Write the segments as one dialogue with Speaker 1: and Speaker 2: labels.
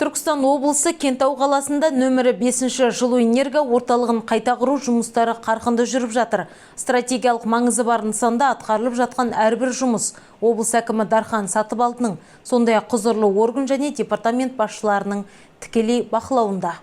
Speaker 1: Түркістан облысы Кентау қаласында нөмірі 5-ші жылу энерго орталығын қайта құру жұмыстары қарқынды жүріп жатыр. Стратегиялық маңызы бар нысанда атқарылып жатқан әрбір жұмыс облыс әкімі Дархан Сатыбалдының, сондай-ақ құзырлы орган және департамент басшыларының тікелей бақылауында.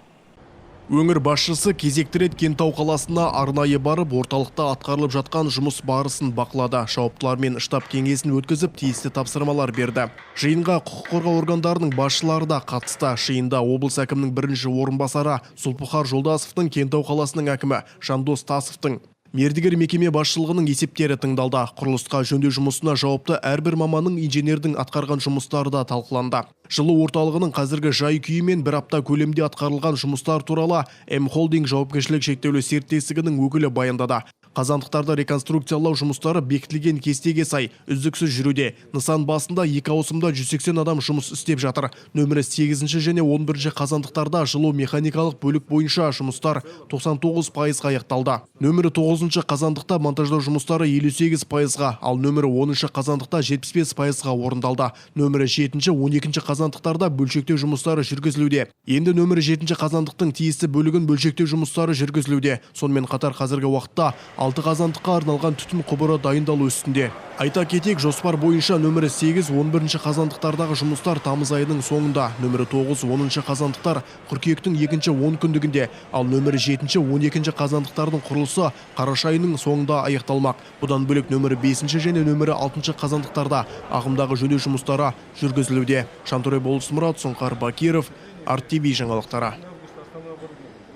Speaker 2: Өңір басшысы кезекті рет Кентау қаласына арнайы барып, орталықта атқарылып жатқан жұмыс барысын бақылады. Жауаптылармен штаб кеңесін өткізіп, тиісті тапсырмалар берді. Жиынға құқық қорғау органдарының басшылары да қатысты. Жиында облыс әкімінің бірінші орынбасары Зұлпыхар Жолдасовтың, Кентау қаласының әкімі Жандос Тасовтың, мердігер мекеме басшылығының есептері тыңдалды. Құрылысқа жөндеу жұмысына жауапты әрбір маманның, инженердің атқарған жұмыстары да талқыланды. Жылу орталығының қазіргі жай күйі мен бір апта көлемде атқарылған жұмыстар туралы М Холдинг жауапкершілігі шектеулі серіктестігінің өкілі баяндады. Қазандықтарды реконструкциялау жұмыстары бекітілген кестеге сай үздіксіз жүруде. Нысан басында екі ауысымда 180 адам жұмыс істеп жатыр. Нөмірі 8 және 11 қазандықтарда жылу механикалық бөлік бойынша жұмыстар 99%-ға аяқталды. Нөмірі 9 қазандықта монтаждау жұмыстары 58%-ға, ал нөмірі 10 қазандықта 75%-ға орындалды. Нөмірі 7, 12 қазандықтарда бөлшектеу жұмыстары жүргізілуде. Енді нөмірі 7 қазандықтың тиісті бөлігін бөлшектеу жұмыстары жүргізілуде. Сонымен қатар қазіргі уақытта 6 қазандыққа арналған түтін құбыры дайындалу үстінде. Айта кетейік, жоспар бойынша нөмірі 8, 11 қазандықтардағы жұмыстар тамыз айының соңында, нөмірі 9, 10 қазандықтар қыркүйектің екінші 10 күндігінде, ал нөмірі 7, 12 қазандықтардың құрылысы қараша айының соңында аяқталмақ. Бұдан бөлек нөмірі 5 және нөмірі 6 қазандықтарда ағымдағы жөндеу жұмыстары жүргізілуде. Жантөре Болысмұрат, Сұңқар Бакиров, Арт ТВ жаңалықтары.